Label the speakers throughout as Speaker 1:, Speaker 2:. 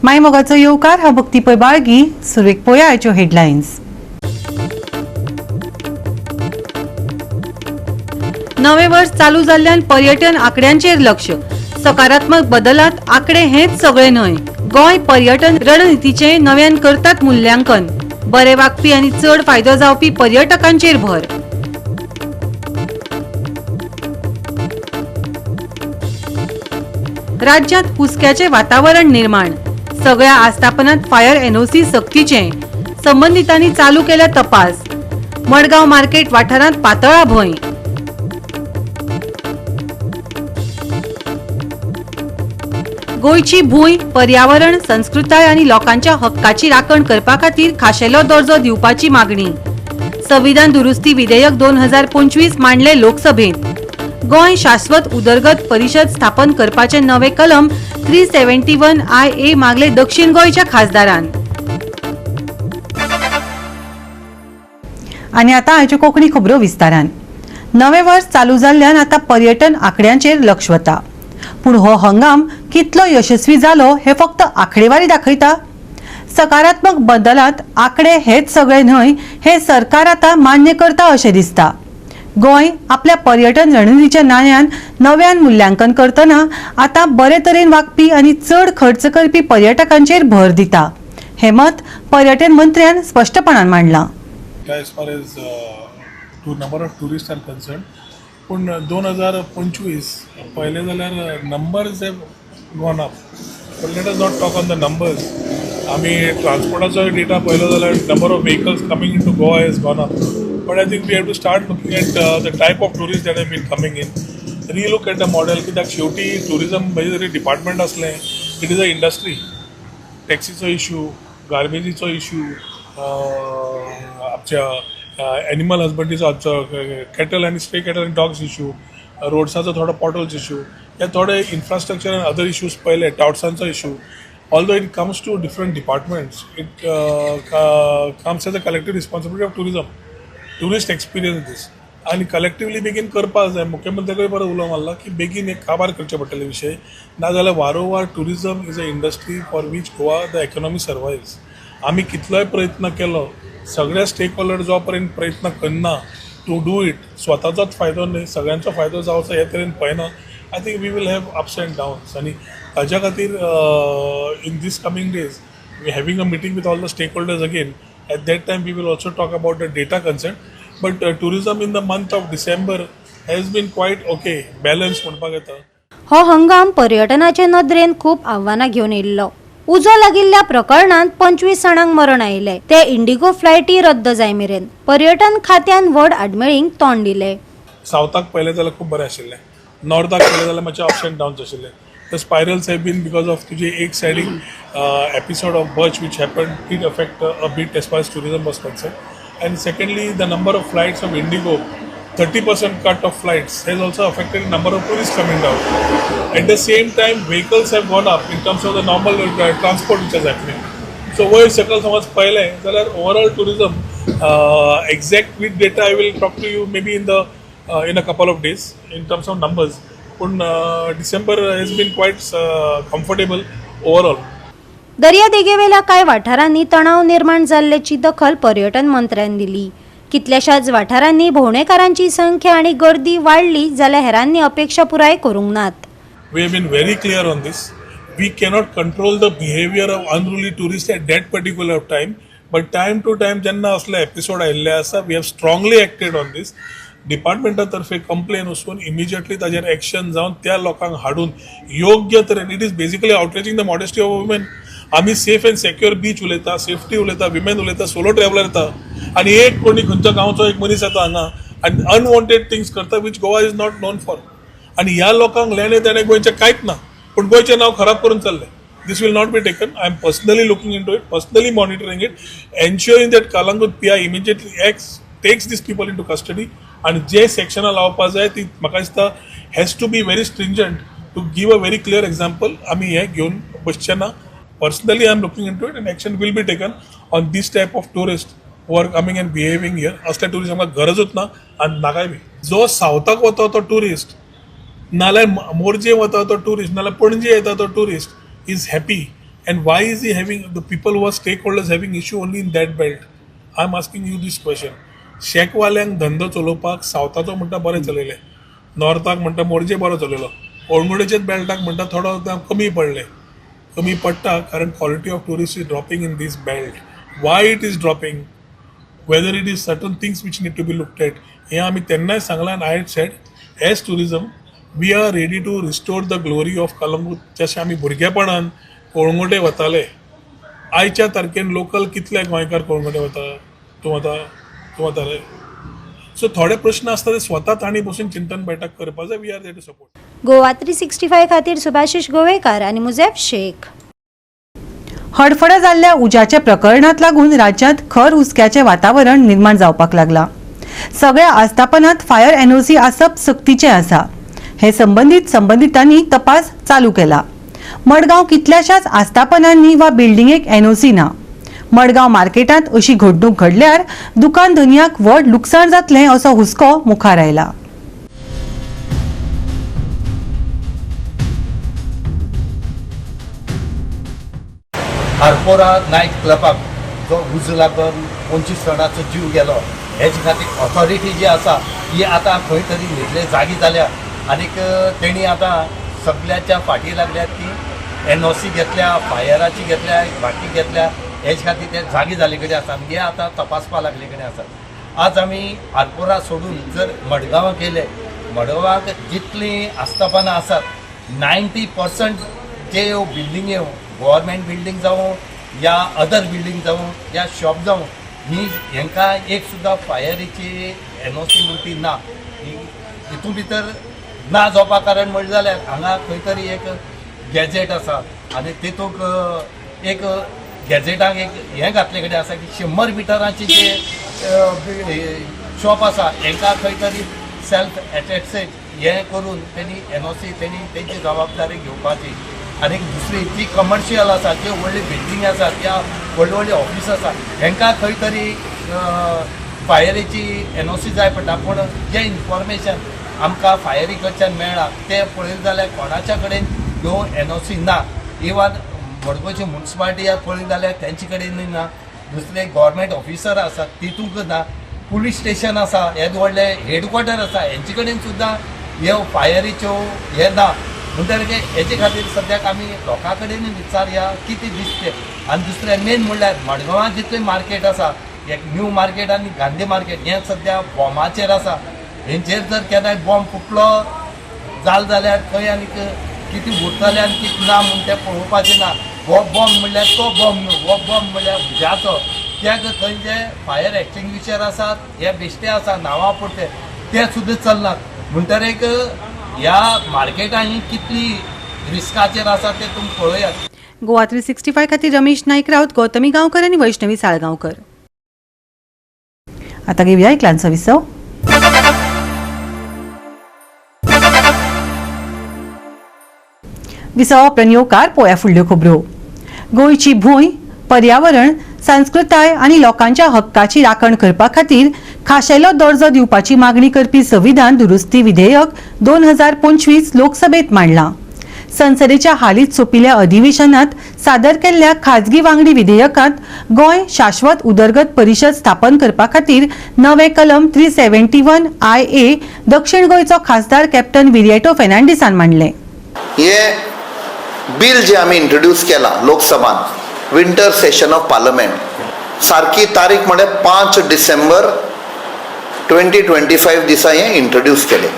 Speaker 1: माय मोगाचो येवकार. हांव भक्ती पै बाळगी. सुरवेक पळोवया आयच्यो हेडलायन्स. नवें वर्स चालू जाल्ल्यान पर्यटन आंकड्यांचेर लक्ष. सकारात्मक बदलात आंकडे हेच सगळे न्हय. गोंय पर्यटन रणनितीचें नव्यान करतात मुल्यांकन. बरे वागपी आनी चड फायदो जावपी पर्यटकांचेर भर. राज्यांत हुसक्याचें वातावरण निर्माण. सगळ्या आस्थापनांत फायर एनओसी सक्तीचें. संबंदितांनी चालू केल्या तपास. मडगांव मार्केट वाठारांत पातळा भंय. गोंयची भूंय, पर्यावरण, संस्कृताय आनी लोकांच्या हक्काची राखण करपा खातीर खाशेलो दर्जो दिवपाची मागणी. संविधान दुरुस्ती विधेयक 2025 मांडले लोकसभेत. गोंय शाश्वत उदरगत परिशद स्थापन करपाचे नवे कलम 371 IA मागले दक्षिण गोंयच्या खासदारान. आनी आतां आयच्यो कोंकणी खबरो विस्तारान. नवें वर्स चालू जाल्ल्यान आतां पर्यटन आंकड्यांचेर लक्ष वता, पूण हो हंगाम कितलो यशस्वी जालो हें फक्त आंकडेवारी दाखयता. सकारात्मक बदलांत आंकडे हेच सगळे न्हय हें सरकार आतां मान्य करता अशें दिसता. गोंय आपल्या पर्यटन रणनितीच्या नाण्यान नव्यान मुल्यांकन करतना आतां बरे तरेन वागपी आनी चड खर्च करपी पर्यटकांचेर भर दिता, हें मत पर्यटन मंत्र्यान स्पश्टपणान मांडलां.
Speaker 2: As far as to number of tourists are concerned, पूण 2025 पळयलें जाल्यार numbers have gone up, but let us not talk on the numbers. आमी ट्रान्सपोर्टाचो डेटा पळयलो जाल्यार number of vehicles coming into Goa has gone up, but I think we have to start looking at the type of tourist that have been coming in, relook at the model. कित्याक शेवटी tourism म्हणजे जरी department असलें, it is a industry. टॅक्सीचो issue, गार्बेजीचो issue, आमच्या animal हजबंडरीचो, आमचो कॅटल आनी स्ट्रे कॅटल आनी डॉग्स इशू, रोड्साचो थोडो पॉटहोल्स इशू, हे थोडे इन्फ्रास्ट्रक्चर आनी अदर इश्यूज पळयले, टावट्सांचो issue, although it comes to different departments, it comes as a collective responsibility of tourism. Tourist experience this आनी कलेक्टिवली बेगीन करपाक जाय. मुख्यमंत्र्याकूय बरो उलो मारला की बेगीन एक काबार करचें पडटलें विशय, नाजाल्यार वारंवार tourism is a industry for which Goa the economy survives. आमी कितलोय प्रयत्न केलो, सगळे स्टेक होल्डर जो पर्यंत प्रयत्न करना टू do it, स्वताचोच फायदो न्हय, सगळ्यांचो फायदो जावचो हे तरेन पळयना, I think we will have ups and downs. आनी ताज्या खातीर in this coming days we having a meeting with all the stakeholders again. At that time, we will also talk about the data concern. But tourism in the month of December has been quite okay, balanced म्हणपाक येता.
Speaker 3: हो हंगाम पर्यटनाचे नदरेन खूब आव्हानां घेवन येयल्लो. उजो लागिल्ल्या प्रकरणांत 25 जाणांक मरण आयिल्लें ते इंडिगो फ्लायटी रद्द जाय मेरेन पर्यटन खात्यान व्हड आडमेळींक तोंड दिलें.
Speaker 2: सावथाक पळयलें जाल्यार खूब बरें आशिल्लें, नॉर्थाक पळयलें जाल्यार मातशें अप्स एंड डाउन्स आशिल्ले. The spirals have been because of तुजे एक सायडीक episode of Butch which happen, it affect a bit as far as tourism was concerned, and secondly, the number of flights of IndiGo, 30% cut of flights has also affected the number of tourists coming down. At the same time, vehicles have gone up in terms of the normal transport which is happening. So वयर सकल समज पळयलें जाल्यार overall tourism, exact with data I will talk to you maybe in a couple of days in terms of numbers. पूण December has been quite comfortable overall.
Speaker 3: दर्यादेगेवेल्या कांय वाठारांनी तणाव निर्माण जाल्ल्याची दखल पर्यटन मंत्र्यान दिली. कितल्याशाच वाठारांनी भोंवडेकारांची संख्या आनी गर्दी वाडली जाल्यार हेरांनी अपेक्षा पुराय करूंक नात.
Speaker 2: We have been very clear on this. We cannot control the behavior of unruly tourists at that particular time. But time to time जेन्ना असले एपिसोड आयिल्ले आसा, we have strongly acted on this. डिपार्टमेंटा तर्फे कंप्लेन वचून immediately ताजेर action जावन त्या लोकांक हाडून योग्य तरेन, it is basically outraging the modesty of women. आमी सेफ अँड सेक्युअर बीच उलयता, सेफ्टी उलयता, विमेन उलयता, सोलो ट्रॅव्हलर येता आनी एक कोणी खंयच्या गांवचो एक मनीस येता हांगा आनी अनवॉन्टेड थिंग्स करता, which Goa is not known for. आनी ह्या लोकांक लेणें देणें गोंयचें कांयच ना, पूण गोंयचें नांव खराब करून चल्लें. This will not be taken. I am personally looking into it, personally monitoring it, ensuring that Calangute PI immediately acts, takes these people into custody आनी जे सेक्शनां लावपा जाय ती म्हाका दिसता has to be very stringent to give a very clear example. आमी हें घेवन बसचे ना. Personally, I am looking into it and action will be taken on this type of tourist who are coming and behaving here. असले tourist आमकां गरजूच ना आनी नाकाय बी. जो सावथाक वता तो टुरिस्ट, नाल्यार मोरजे वता तो टुरिस्ट, नाल्यार पणजे येता तो tourist is happy. And why is he having the people who are stakeholders having issue only in that belt? I am asking you this question. शॅकवाल्यांक धंदो चलोवपाक सावथाचो म्हणटा बरें चलयलें, नॉर्थाक म्हणटा मोरजे बरो चलयलो, कोळंगुडेच्याच बेल्टाक म्हणटा थोडो कमी पडले, कमी पडटा कारण quality of tourist is dropping in this belt. Why it is dropping, whether it is certain things which need to be looked at, हें आमी तेन्नाय सांगलां. आनी I had said as tourism we are ready to restore the glory of Calangute. जशें आमी भुरगेपणान कोळंगुटे वताले, आयच्या तारखेन local कितले गोंयकार कोळंगुटे वता? तूं वता? तूं वता रे? सो थोडे प्रश्न आसता ते स्वता तांणी बसून चिंतन बैठक करपाक जाय. We are there to support.
Speaker 3: Goa 365 खातीर सुभाषिश गोवेकार आनी मुजेफ शेख.
Speaker 1: हडफडा जाल्ल्या उज्याच्या प्रकरणात लागून राज्यांत खर हुस्क्याचें वातावरण निर्माण जावपाक लागलां. सगळ्या आस्थापनांत फायर एनओसी आसप सक्तीचें आसा. हे संबंदीत संबंदितांनी तपास चालू केला. मडगांव कितल्याशाच आस्थापनांनी वा बिल्डिंगेक एनओसी ना. मडगांव मार्केटांत अशी घडणूक घडल्यार दुकान धनयाक व्हड लुकसाण जातलें असो हुस्को मुखार आयला.
Speaker 4: आरपोरा नायट क्लबाक जो उजो लागून 25 जाणांचो जीव गेलो, हेजे खातीर ऑथॉरिटी जी आसा ही आतां खंय तरी न्हिदले जागी जाल्या आनीक तेणी आतां सगळ्याच्या फाटी लागल्यात की एनओसी घेतल्या, फायराची घेतल्या, बाकी घेतल्या, हेजे खातीर ते जागे जाल्ले कडेन आसा आनी हे आतां तपासपा लागले कडेन आसा. आज आमी आरपोरा सोडून जर मडगांवां गेले, मडगांवाक जितलीं आस्थापनां आसात 90% जे बिल्डिंग्यो, गव्हर्मेंट बिल्डींग जावं या अदर बिल्डींग जावं या शॉप जावं, ही हेंकां एक सुद्दां फायरीची एनओसी म्हणटी ना. हितून भितर ना जावपा कारण म्हणलें जाल्यार हांगा खंय तरी एक गॅजेट आसा आनी तेतूंक एक गॅजेटाक एक हें घातले कडेन आसा की 100 मिटरांची जे शॉप आसा हेंकां खंय तरी सेल्फ एटेस्टेड हें करून तेणी एनओसी तेणी तेंची जबाबदारी घेवपाची. आनी दुसरी जी कमर्शियल आसा, जे व्हडली बिल्डींग आसा, त्या व्हडले व्हडले ऑफीस आसा, हेंकां खंय तरी फायरीची एनओसी जाय पडटा. पूण जें इन्फॉर्मेशन आमकां फायरी कडच्यान मेळ्ळां तें पळयलें जाल्यार कोणाच्या कडेन ह्यो एनओसी ना. इवन मडगांवची मुन्सिपाल्टी पळयली जाल्यार तेंचे कडेनूय ना, दुसरे गव्हर्मेंट ऑफिसर आसा तितूंक ना, पुलीस स्टेशन आसा हें व्हडलें हेडक्वॉर्टर आसा हेंचे कडेन सुद्दां ह्यो फायरीच्यो हे ना. म्हणटकीर हेजे खातीर सद्याक आमी लोकां कडेन विचारया कितें दिसतें. आनी दुसरें मेन म्हणल्यार मडगांवां जितलें मार्केट आसा, एक न्यू मार्केट आनी गांधी मार्केट हें सद्या बॉमाचेर आसा. हेंचेर जर केन्नाय बॉम्ब फुटलो जालें जाल्यार खंय आनीक कितें उरतलें आनी कितें ना म्हूण तें पळोवपाचें ना. हो बॉम्ब म्हणल्यार तो बॉम्ब न्हू, हो बॉम्ब म्हणल्यार उज्याचो. त्या थंय जे फायर एक्सटिंग्विशर आसात हे बेश्टे आसा नांवा पुरते, ते सुद्दां चलनात. म्हणटकीर ह्या मार्केटान ही कितली रिस्काचेर आसा तें तुमी पळयात.
Speaker 1: गोवा 365 खातीर रमेश नाईक राऊत, गौतमी गांवकर आनी वैष्णवी साळगांवकर. आता घेऊया एक ल्हानसो विसव. विसवा उपरांत येवकार पोया फुडल्यो खबरो. गोंयची भूंय, पर्यावरण, संस्कृताय आनी लोकांच्या हक्काची राखण करपा खातीर खाशेलो दर्जो दिवपाची मागणी करपी संविधान दुरुस्ती विधेयक 2025 लोकसभेत मांडलां. संसदेच्या हालींच सोंपिल्ल्या अधिवेशनात सादर केल्ल्या खाजगी वांगडी विधेयकांत गोंय शाश्वत उदरगत परिशद स्थापन करपा खातीर नवें कलम 371 IA दक्षिण गोंयचो खासदार कॅप्टन विरिएटो फेर्नांडीसान मांडलें.
Speaker 5: हे बिल जे आमी इंट्रोड्यूस केलां लोकसभान, विंटर सेशन ऑफ पार्लमेंट, सारकी तारीख म्हळ्यार 5 डिसेंबर 2025 दिसा हें इंट्रोड्यूस केलें.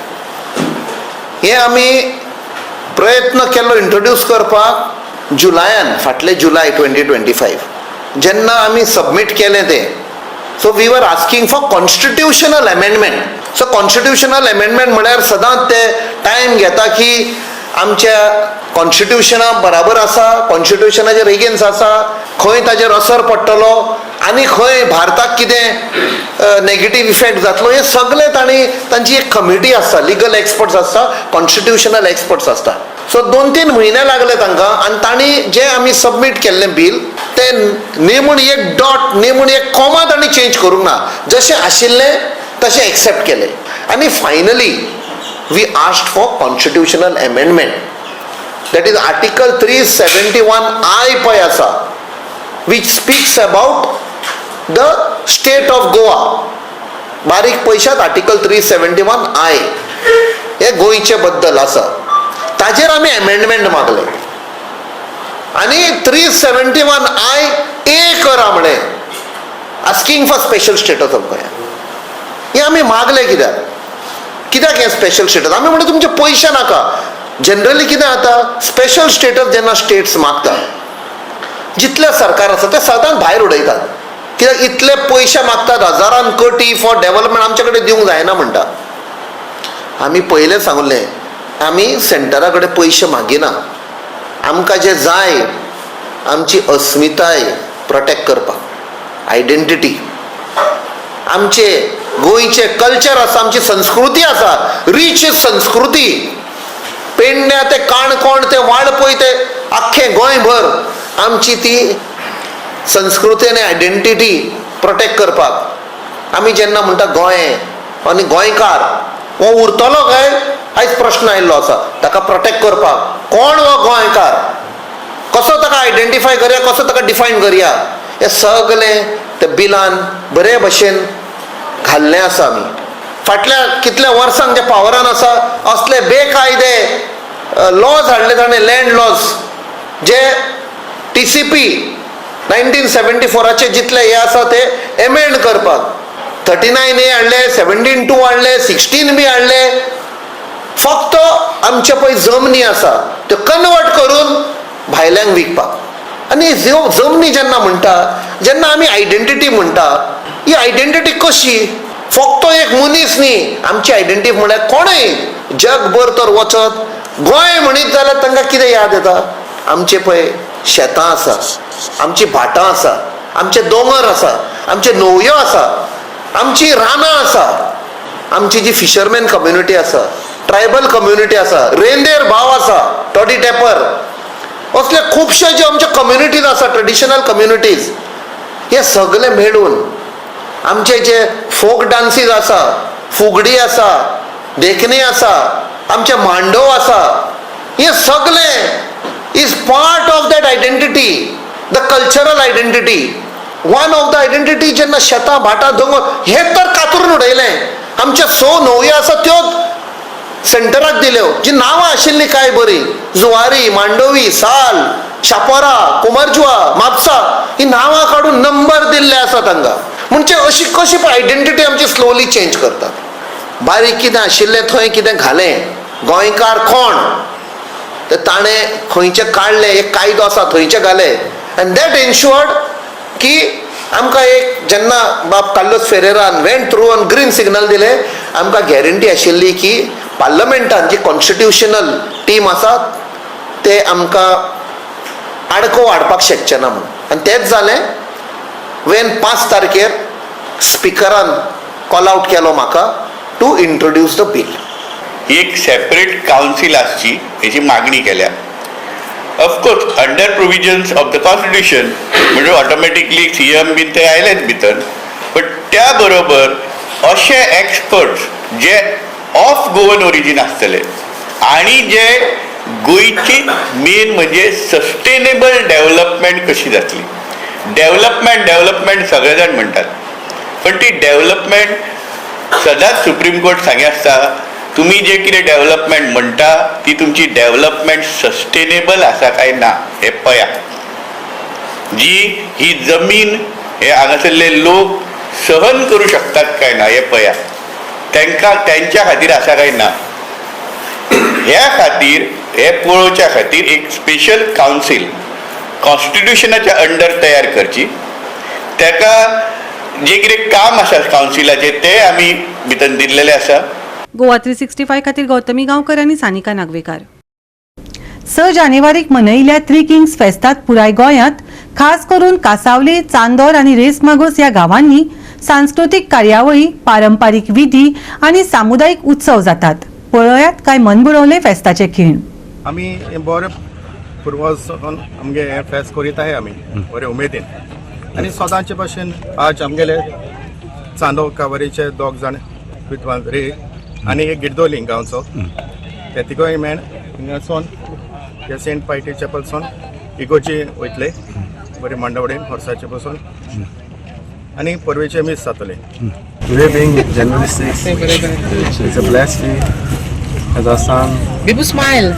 Speaker 5: हें आमी प्रयत्न केलो इंट्रोड्यूस करपाक जुलयान, फाटले जुलय 2025 जेन्ना आमी सबमीट केलें तें. So we were asking for constitutional amendment. So constitutional amendment म्हळ्यार सदांच ते टायम घेता की आमच्या कॉन्स्टिट्युशना बराबर आसा, कॉन्स्टिट्युशनाचेर एगेन्स्ट आसा, खंय ताजेर असर पडटलो आनी खंय भारताक कितें नेगेटीव इफेक्ट जातलो, हें सगळें तांणी तांची एक कमिटी आसता, लिगल एक्सपर्ट्स आसता, कॉन्स्टिट्युशनल एक्सपर्ट्स आसता. सो 2-3 म्हयने लागले तांकां आनी तांणी जें आमी सबमीट केल्लें बील तें नेमून एक डॉट, नेमून एक कॉमा तांणी चेंज करूंक ना, जशें आशिल्लें तशें एक्सेप्ट केलें. आनी finally we asked for constitutional amendment. That is Article 371 I पळय आसा, which speaks about the state of Goa. बारीक पयशात, आर्टिकल 371 I हे गोंयचे बद्दल आसा. ताजेर आमी एमेंडमेंट मागले आनी 371 IA करा म्हणे, asking for special status of Goa. हे आमी मागले. कित्याक कित्याक हें स्पेशल स्टेटस आमी म्हणटा, तुमचे पयशे नाका. जनरली कितें जाता, स्पेशल स्टेटस जेन्ना स्टेट्स मागता, जितले सरकार आसा ते सदांच भायर उडयतात. कित्याक इतले पयशे मागतात, हजारान कोटी फॉर डेव्हलपमेंट, आमचे कडेन दिवंक जायना म्हणटा. आमी पयलें सांगलें, आमी सेंटरा कडेन पयशे मागिना. आमकां जें जाय, आमची अस्मिताय प्रोटेक्ट करपाक, आयडेंटिटी, आमचे गोंयचे कल्चर आसा, आमची संस्कृती आसा, रीच संस्कृती, पेडण्या ते काणकोण ते वाळपय ते आख्खें गोंयभर आमची ती संस्कृती आनी आयडेंटिटी प्रोटेक्ट करपाक. आमी जेन्ना म्हणटा गोंय आनी गोंयकार हो उरतलो काय, आयज प्रश्न आयिल्लो आसा. ताका प्रोटेक्ट करपाक, कोण हो गोंयकार, कसो ताका आयडेंटिफाय करया, कसो ताका डिफायन करया, हें सगलें त्या बिलान बरे भशेन घाल्लें आसा. आमी फाटल्या कितल्या वर्सांक जे पावरान आसा, असले बेकायदे लॉज हाडले ताणें, लँड लॉज, जे टीसीपी 1974आचे जितले हे आसा ते एमेंड करपाक 39A हाडले, 17(2) हाडले, 16B हाडले. फक्त आमचे पळय जमनी आसा त्यो कन्वर्ट करून भायल्यांक विकपाक. आनी जमनी जेन्ना म्हणटा, जेन्ना आमी आयडेंटिटी म्हणटा, ही आयडेंटिटी कशी? फक्त एक मनीस न्ही. आमची आयडेंटिटी म्हळ्यार कोणूय जगभर तर वचत, गोंय म्हणीत जाल्यार तांकां कितें याद येता? आमचे पळय शेतां आसा, आमची भाटां आसा, आमचे दोंगर आसा, आमचे न्हंयो आसा, आमची रानां आसा, आमची जी फिशरमॅन कम्युनिटी आसा, ट्रायबल कम्युनिटी आसा, रेंदेर भाव आसा, टॉडी टेपर, असले खुबशे जे आमचे कम्युनिटीज आसा, ट्रेडिशनल कम्युनिटीज, हे सगळे मेळून आमचे जे फोक डान्सीस आसा, फुगडी आसा, देखणी आसा, आमचे मांडो आसा, हे सगळे is part of that identity, the cultural identity, one of the identity. जेन्ना शेतां, भाटां, दोंगर हे तर कातरून उडयलें. आमचे स न्हंयो आसा त्यो सेंटराक दिल्यो, जी नांवां आशिल्लीं काय बरीं, जुवारी, मांडोवी, साल, शापोरा, कुमारजुआ, म्हापसा, ही नांवां काडून नंबर दिल्ले आसा तांकां. म्हणजे अशी कशी आयडेंटिटी आमची स्लोली चेंज करतात. बारीक कितें आशिल्लें थंय कितें घालें, गोंयकार कोण तर ताणें खंयचे काडले, एक कायदो आसा थंयचे घाले. आनी that एन्शुअर्ड की आमकां एक जेन्ना बाब कार्लोस फेरेरान वेंट थ्रू आनी ग्रीन सिग्नल दिले, आमकां गॅरंटी आशिल्ली की पार्लमेंटान जी कॉन्स्टिट्युशनल टीम आसा ते आमकां आडको हाडपाक शकचे ना म्हणून. आनी तेंच जालें वेन 5 तारखेर स्पिकरान कॉल आवट केलो म्हाका टू इंट्रोड्यूस the bill.
Speaker 6: ही एक सेपरेट कावन्सील आसची हेची मागणी केल्या. Of course, under provisions of the constitution, म्हणजे ऑटोमॅटिकली सीएम बीन ते आयलेच भितर, बट त्या बरोबर अशे experts J of Goan origin आसतले आणि जे गोंयची मेन म्हणजे सस्टेनेबल डेव्हलपमेंट कशी जातली. डेव्हलपमेंट, डेव्हलपमेंट सगळे जाण म्हणटात, पण ती डेव्हलपमेंट सदांच सुप्रीम कोर्ट सांगे आसता, तुमी जे कितें डेव्हलपमेंट म्हणटा ती तुमची डेव्हलपमेंट सस्टेनेबल आसा काय ना हें पळया. जी ही जमीन हे हांगासरले लोक सहन करूं शकतात काय ना हें पळया, तांकां तेंच्या खातीर आसा काय ना. ह्या खातीर, हे पळोवच्या खातीर एक स्पेशल कावन्सील कॉन्स्टिट्युशनाच्या अंडर तयार करची. ताका जे कितें काम आसा कावन्सिलाचें तें आमी भितर दिल्लेलें आसा.
Speaker 1: गोवा 365 खातीर गौतमी गांवकर आनी सानिका नागवेकार. 6 जानेवारीक मनयिल्ल्या थ्री किंग्स फेस्तांत पुराय गोंयांत, खास करून कासावले, चांदोर आनी रेसमागोस ह्या गांवांनी सांस्कृतीक कार्यावळी, पारंपारीक विधी आनी सामुदायीक उत्सव जातात. पळयात काय मनभुलोवणे फेस्ताचे खीण.
Speaker 7: आमी हें बरें पुर्वज सावन आमगे हें फेस्त करीत आहाय आमी बरे उमेदीन. आनी सदांचे भशेन आज आमगेले चांदो कावरीचे दोग जाण विद्वान रे आनी एक गिरदोली गांवचो, ते तिगोय मेण हिंगासून. ह्या सेंट पायटी चॅपलसून इगोर्जी वयतले बरे मांडावडेन हॉर्साचे बसून आनी परवेचें मीस जातलें.
Speaker 8: Today being January 6th, it's a blessed day as our son
Speaker 9: Bibu, smile.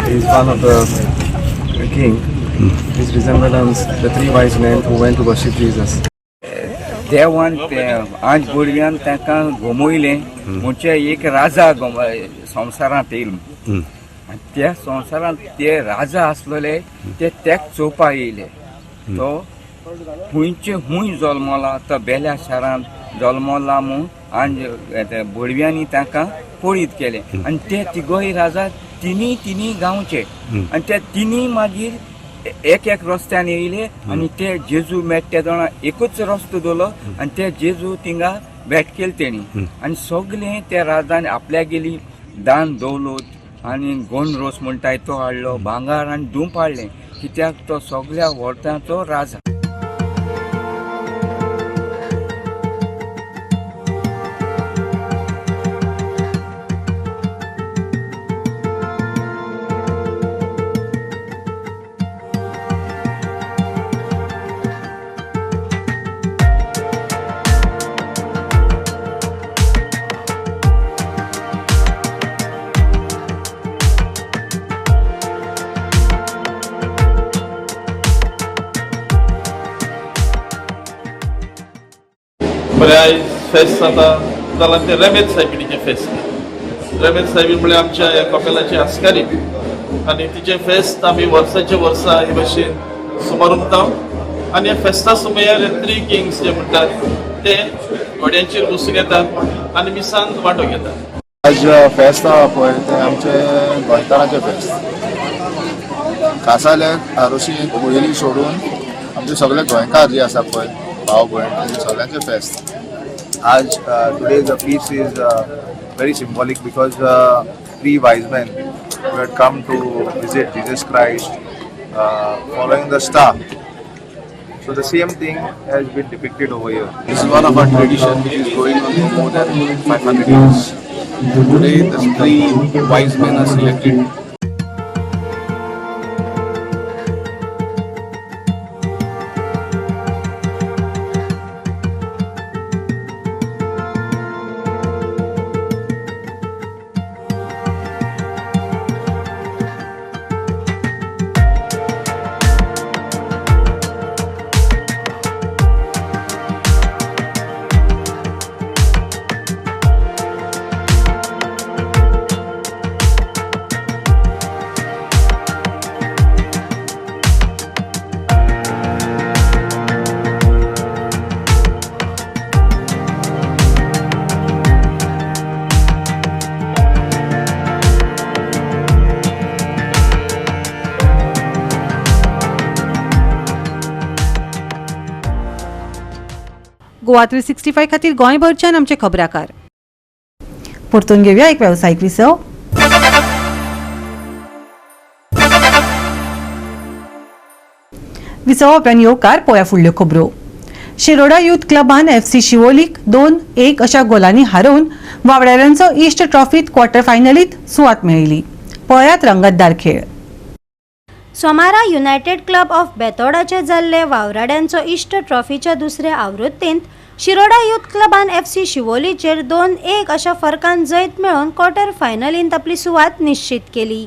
Speaker 8: is one of the king. His resemblance the three wise men who went to worship Jesus.
Speaker 10: देवान ते आज भुरग्यान तांकां घुमयलें म्हणजे एक राजा संवसारांत येयल आनी त्या संवसारांत ते राजा आसलेले ते तेक चोवपा येयले. तो खुंयचे खूंय जल्मला, तो बेल्या शारांत जल्मला म्हूण आनी भोडव्यांनी तांकां पळीत केले आनी ते तिगोय राजा तिनूय तिनूय गांवचे आनी ते तिनूय मागीर एक एक रस्त्यान येयले आनी ते जेजू मेळटा ते जाणा एकूच रस्तो दवरलो आनी ते जेजू थिंगा भेट केली तेणी आनी सगळें त्या राजान आपल्यागेली दान दवलत आनी गोंड रोस म्हणटाय तो हाडलो, भांगर आनी धूप हाडलें, कित्याक तो सगळ्या वर्तांचो राजा.
Speaker 11: बरें आयज फेस्त जाता जाल्यार तें रेमेद सायबिणीचें फेस्त. रेमेद सायबीण म्हळ्यार आमच्या ह्या कपेलाची आस्कारी आनी तिचें फेस्त आमी वर्साचे वर्सा हे भशेन सुमार उरता आनी ह्या फेस्ता सुमयार थ्री किंग्स जे म्हणटात ते घोड्यांचेर बसून येतात आनी मिसान वांटो घेतात.
Speaker 12: आज फेस्त आहा पळय तें आमचें गोंयकारांचें फेस्त, खासाले आरोशी पयलीं सोडून आमचे सगळे गोंयकार जे आसा पळय भाव भयण तेंचे सगळ्यांचें फेस्त.
Speaker 13: आज today the feast is very symbolic because three wise men who had come to visit Jesus Christ following the star. So the same thing has been depicted over here.
Speaker 8: This is one of our tradition which is going on for more than 500 years. Today the three wise men are selected.
Speaker 1: Goa 365 खातीर गोंयभरच्यान आमचे खबराकार. परतून घेवया एक वेवसायीक विसव. विसवा उपरांत येवकार पळोवया फुडल्यो खबरो. शिरोडा यूथ क्लबान एफसी शिवोलीक 2-1 अशा गोलांनी हारोवन वावड्याऱ्यांचो इश्ट ट्रॉफीत क्वॉर्टर फायनलीत सुवात मेळयली. पळयात रंगतदार खेळ.
Speaker 3: सोमारा युनायटेड क्लब ऑफ बेतोडाचे जाल्ले वावराड्यांचो इश्ट ट्रॉफीच्या दुसऱ्या आवृत्तींत शिरोडा यूथ क्लबान एफसी शिवोलीचेर 2-1 अशा फरकान जैत मेळोवन क्वॉर्टर फायनलींत आपली सुवात निश्चित केली.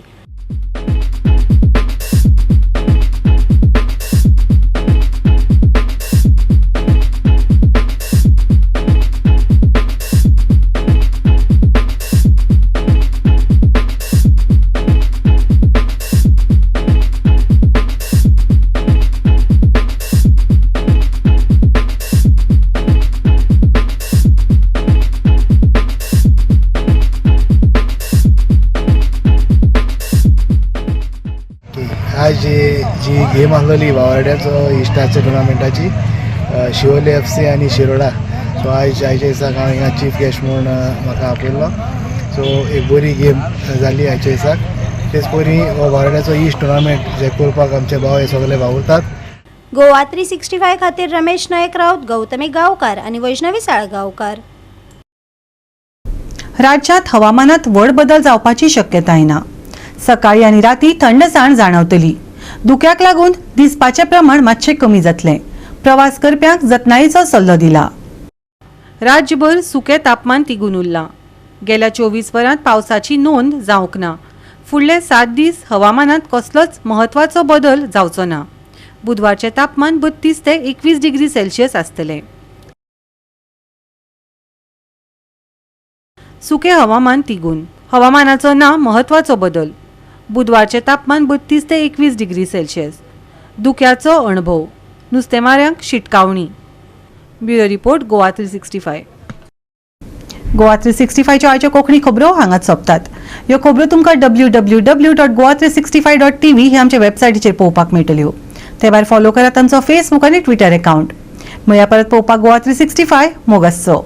Speaker 12: आज जी गेम आसलेली वावर्ड्याचो इश्टाचो टुर्नामेंटाची शिवोली एफ सी आनी शिरोडा, सो आयज आयच्या दिसाक हांव हिंगा चीफ गेस्ट म्हूण म्हाका आपयल्लो. सो एक बरी गेम जाली आयच्या दिसाक. तेच परी हो वावर्ड्याचो इश्ट टुर्नामेंट जे करपाक आमचे भाव हे सगळे वावुरतात.
Speaker 3: गोवा 365 खातीर रमेश नायक राऊत, गौतमी गावकार आणि वैष्णवी साळगावकार.
Speaker 1: राज्यात हवामानात व्हड बदल जावपाची शक्यताय ना. सकाळी आनी राती थंडसाण जाणवतली. धुक्याक लागून दिसपाचें प्रमाण मातशें कमी जातलें. प्रवास करप्यांक जतनायेचो सल्लो दिला. राज्यभर सुकें तापमान तिगून उरलां. गेल्या 24 वरांत पावसाची नोंद जावंक ना. फुडले 7 दीस हवामानांत कसलोच म्हत्वाचो बदल जावचो ना. बुधवारचें तापमान 32 ते 21 डिग्री सेल्सियस आसतलें. सुकें हवामान तिगून. हवामानाचो ना म्हत्वाचो बदल. बुधवारचें तापमान 32 ते 21 डिग्री सेल्सियस. धुक्याचो अणभव. नुस्तेमाऱ्यांक शिटकावणी. Bureau report, Goa 365. Goa 365च्यो आयच्यो कोंकणी खबरो हांगाच सोंपतात. ह्यो खबरो तुमकां www.goa365.tv हे आमच्या वेबसायटीचेर पळोवपाक मेळटल्यो. ते भायर फॉलो करात आमचो फेसबूक आनी ट्विटर अकाउंट. म्हळ्यार परत पळोवपाक गोवा 365 मोग आसचो.